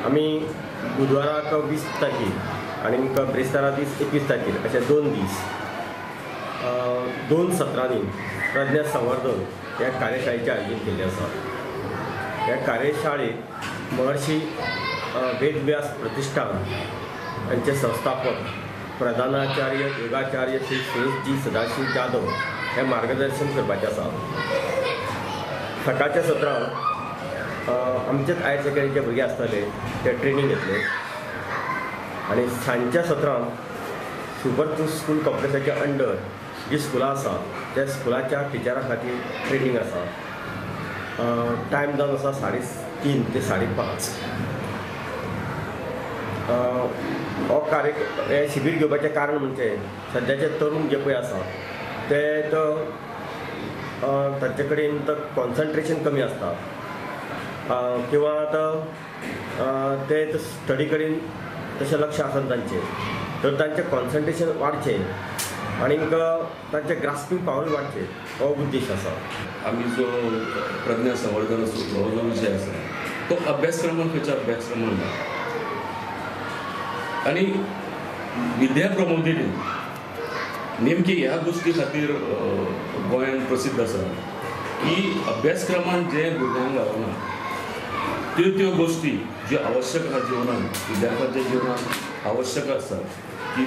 आमी बुधवाराक 20 तारखेर आनी ब्रेस्तारा दीस 21 तारखेर अशे 2 दीस 2 सत्रांनी प्रज्ञा संवर्धन ह्या कार्यशाळेचें आयोजन केल्लें आसा. ह्या कार्यशाळेत महर्षी वेदव्यास प्रतिष्ठान हांचे संस्थापक प्रधानाचार्य योगाचार्य श्री सुरेशजी सदाशिव जाधव हे मार्गदर्शन करपाचें आसा. सकाळच्या सत्रांत आमचेच हायर सेकंडरीचे भुरगे आसतले ते ट्रेनींग घेतले आनी सांजच्या सत्रांत सुपर स्कूल कॉम्प्लेक्साच्या अंडर जी स्कुलां आसा त्या स्कुलाच्या टिचरां खातीर ट्रेनींग आसा. टायम जावन आसा 3:30 ते 5:30. हो कार्यक्रम हें शिबीर घेवपाचें कारण म्हणजे सद्याचे तरूण जे पळय आसा ते तांचे कडेन कॉन्सन्ट्रेशन कमी आसता किंवा आतां ते स्टडी कडेन तशें लक्ष आसना तांचें, तर तांचें कॉन्सन्ट्रेशन वाडचें आनीक तांचें ग्रास्पींग पावर वाडचें हो उद्देश आसा. आमी जो प्रज्ञा संवर्धन हो जो विशय आसा तो अभ्यासक्रमान खंयच्या अभ्यासक्रमान ना आनी विद्या प्रबोधिनी नेमकी ह्या गोश्टी खातीर गोंयांत प्रसिद्ध आसा की अभ्यासक्रमान जे भुरग्यांक गावना त्यो त्यो गोश्टी ज्यो आवश्यक आसा जिवनान, विद्यार्थ्यांच्या जिवनान आवश्यक आसा की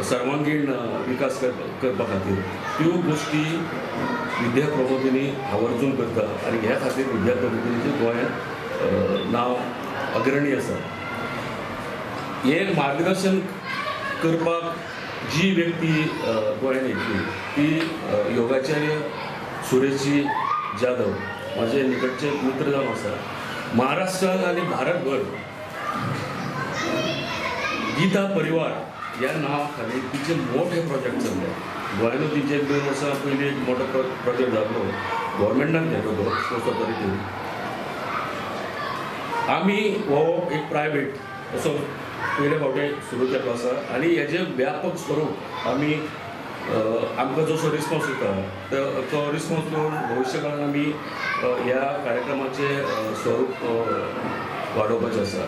सर्वांगीण विकास करपा खातीर त्यो गोश्टी विद्या प्रबोधिनी आवर्जून करता आनी ह्या खातीर विद्या प्रबोधिनीचें गोंयांत नांव अग्रणी आसा. हें मार्गदर्शन करपाक जी व्यक्ती गोंयांत येतली ती योगाचार्य सुरेशजी जाधव माझे निकटचे मित्र जावन आसा. महाराष्ट्रान आनी भारतभर गीता परिवार ह्या नांवा खाली तिचे मोठे प्रोजेक्ट चल्ले. गोंयांतूय तिचे 1-2 वर्सां पयलीं एक मोठो प्रोजेक्ट जाल्लो, गव्हर्मेंटान केल्लो तो स्पोर्ट्स ऑथॉरिटीन. आमी हो एक प्रायवेट असो पयले फावटी सुरू केल्लो आसा आनी हेजें व्यापक स्वरूप आमी आमकां जसो रिस्पोन्स येता तो रिस्पोन्स घेवन भविश्य काळान आमी ह्या कार्यक्रमाचें स्वरूप वाडोवपाचें आसा.